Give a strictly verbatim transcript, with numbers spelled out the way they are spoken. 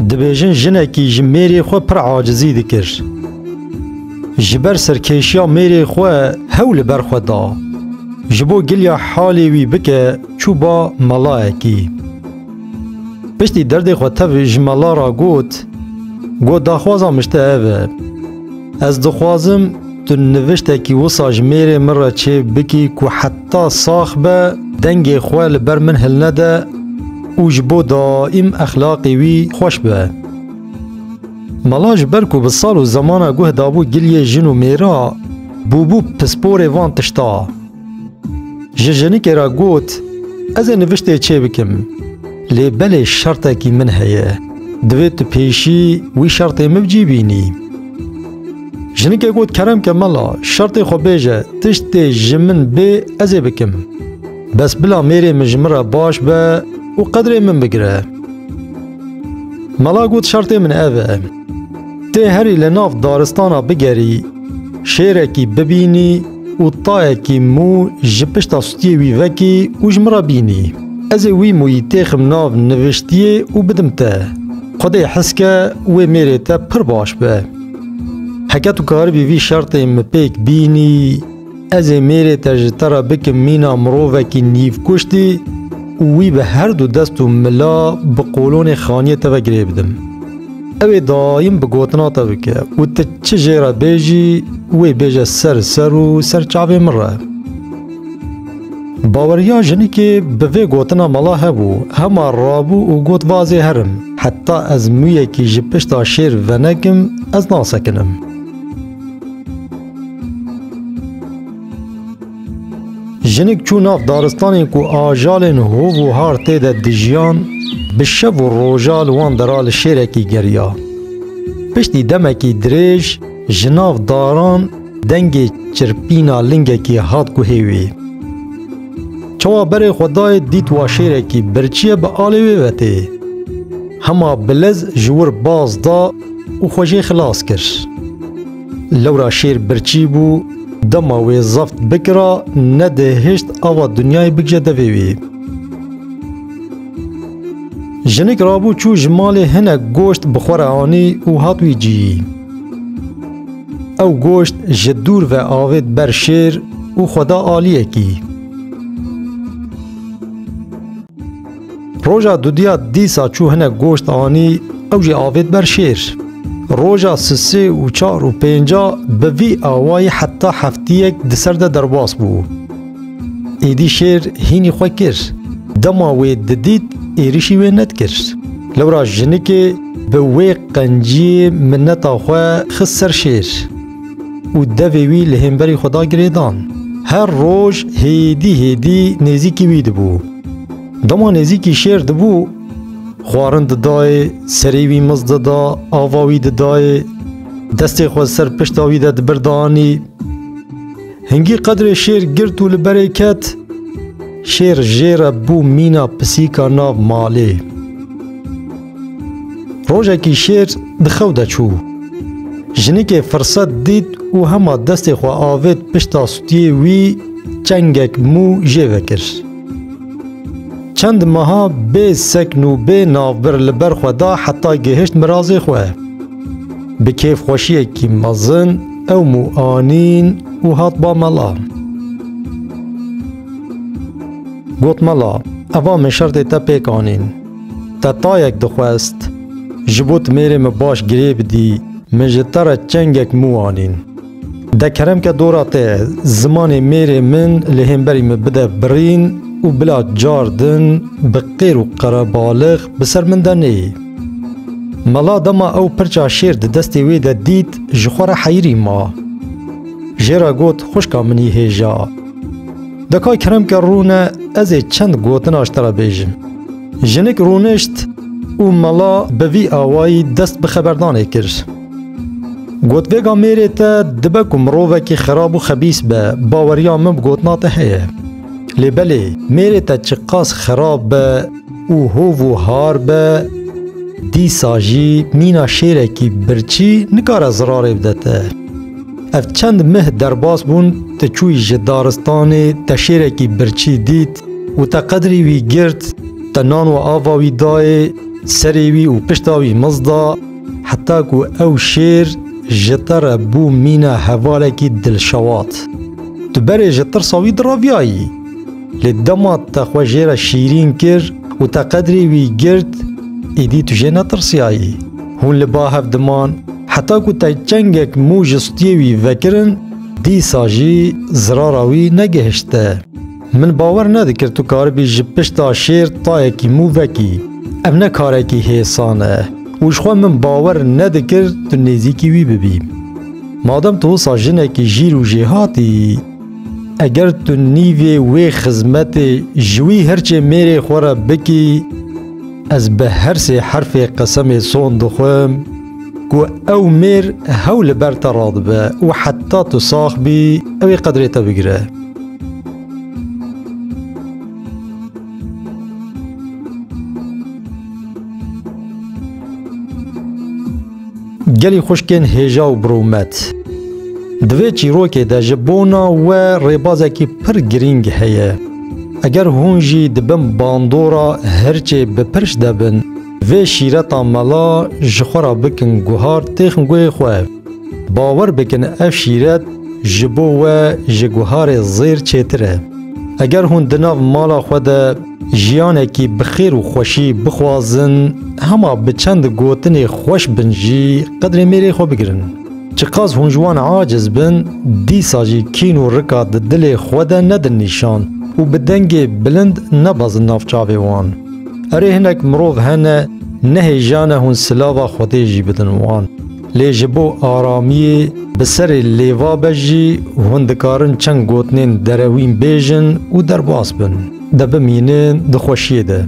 Dibêjin jinekî ji mêrê xwe pir acizî dikir. Ji ber serkêşiya mêrê xwe hew li ber xwe da. Ji bo giliya halê wî bike, çû ba melayekî. Piştî derdê xwe tev ji mela re got, got, daxwaza min ji te ev e. Ez dixwazim tu niviştekî wisa ji mêrê min re çê bikî ku heta sax be, dengê xwe li ber min hilnede û ji bo daîm exlaqê wî xweş be. Mela ji ber ku bi sal û zemana guh dabû giliyê jin û mêra, bûbû pisporê van tişta. Ji jinikê re got, ez ê niviştê çê bikim. Lê belê şertekî min heye. Divê tu pêşî wî şertê min bi cî bînî. Jinikê got, kerem ke mela, şertê xwe bêje, tiştê ji min bê ez ê bikim. Bes bila mêrê min ji min re baş be û qedrê min bigire. Mela got, şertê min ev e. Tê herî li nav daristana bigerî, şêrekî bibînî û tayekî mû ji pişta stiyê wî vekî û ji min re bînî. Ez ê wî mûyî têxim nav niviştiyê û bidim te. Xwedê his ke wê mêrê te pir baş be. Heke tu karibî vî şertê min pêk bînî, ez ê mêrê te ji te re bikim mîna mirovekî nîvkuştî û wî bi her du dest û mila bi qolonê xaniyê te ve girê bidim. Ew ê daîm bi gotina te bike û tu çi jê re bêjî, wê bêje ser ser û ser çavê min re. Baweriya jinikê bi vê gotina mela hebû, hema rabû û got, va ez ê herim. Heta ez mûyekî ji pişta şêr venekim, ez nasekinim. Jinik çû nav daristanên ku ajalên hov û har tê de dijiyan, bi şev û roja li wan dera li şêrekî geriya. Piştî demekî dirêj ji nav daran dengê çirpîna lingekî hat guhê wî. Çawa berê xwe dayê, dît wa şêrekî birçî ye bi alê wê ve tê. Hema bi lez ji wir baz da û xwe jê xilas kir. Lewra şêr birçî bû, dema wê zeft bikira, nedihişt ava dinyayê bigije devê wî. Jinik rabû çû ji malê hinek goşt bi xwe re anî û hat wî cihî. Ew goşt ji dûr ve avêt ber şêr û xwe da aliyekî. Roja dudiya dîsa çû hinek goşt anî, ew jî avêt ber şêr. Roja sisê û çar û pênca bi vî awayî heta heftiyek di ser de derbas bû. Êdî şêr hînî xwe kir. Dema wê didît, êrişî wê nedikir. Lewra jinikê bi wê qenciyê minneta xwe xist ser şêr û devê wî li hêmberî xwe da girêdan. Her roj hêdî hêdî nêzîkî wî dibû. Dema nêzîkî şêr dibû, xwarin didayê, serê wî miz dida, ava wî didayê, destê xwe ser pişta wî de dibirdanî. Hingî qedrê şêr girt û li berê ket, şêr jê re bû mîna pisîka nav malê. Rojekî şêr di xew de çû. Jinikê firset dît û hema destê xwe avêt pişta stûyê wî, çengek mû jê vekir. Çend meha bê sekn û bê navbir li ber xwe da heta gihişt mirazê xwe. Bi kêfxweşiyekî mezin ew mû anîn û hat ba mela. Got, mela, eva min şertê te pêk anîn. Te tayek dixwest, ji bo tu mêrê min baş girê bidî, min ji te re çengek mû anîn. De kerem ke dora te, zimanê mêrê min li hêmberî min bide birîn û bila car din bi qêr û qerebalix bi ser min de neyê. Mela dema ew pirça şêr di destê wê de dît, ji xwe re heyirî ma. Jê re got, xwişka min î hêja. De ka kerem ke rûne, ez ê çend gotina ji te re bêjim. Jinik rûnişt û mela bi vî awayî dest bi xeberdanê kir. Got, vêga mêrê te dibe ku mirovekî xerab û xebîs be, baweriya min bi gotina te heye. Lê belê, mêrê te çiqas xerab be û hov û har be, dîsa jî mîna şêrekî birçî nikare zirarê bide te. Ev çend meh derbas bûn, tu çûyî ji daristanê, te şêrekî birçî dît û te qedrî wî girt, Te nan û ava wî dayê serê wî û pişta wî mizda, heta ku ew şêr ji te re bû mîna hevalekî dilşewat. Tu berê ji tirsa wî diraviyayî. Lê dema te xwe jê re şîrîn kir û te qedrê wî girt, êdî tu jê netirsiyayî. Hûn li ba hev diman, heta ku te çengek mû ji stiyê wî vekirin, dîsa jî zirara wî negihişt te. Min bawer nedikir tu karibî ji pişta şêr tayekî mû vekî. Ev ne karekî hêsan e û ji xwe min bawer nedikir tu nêzîkî wî bibî. Madem tu wisa jinekî jîr û jêhatî, eger tu nîvê wê xizmetê ji wî hirçê mêrê xwe re bikî, ez bi her sê herfê qesemê son dixwim ku ew mêr hew li ber te radibe û heta tu sax bî, ew ê qedrê te bigire. Gelî xwişkên hêja û birûmet. Di vê çîrokê de ji bona we rêbazekî pir girîng heye. Eger hûn jî di bin bandora hirçê bi pirş de bin, vê şîreta mela ji xwe re bikin guhar têxin guhê xwe. Bawer bikin ev şîret ji bo we ji guharê zêr çêtir e. Eger hûn di nav mala xwe de jiyanekî bi xêr û xweşî bixwazin, hema bi çend gotinê xweş bin jî qedrê mêrê xwe bigirin. Çiqas hûn ji wan aciz bin, dîsa jî kîn û rika di dilê xwe de nedin nîşan û bi dengê bilind nebezin nav çavê wan. Erê, hinek mirov hene, ne hêja ne hûn silava Xwedê jî bidin wan. Lê ji bo aramiyê bi serê lêva be jî hûn dikarin çend gotinên derewîn bêjin û derbas bin. De bimînin di xweşiyê de.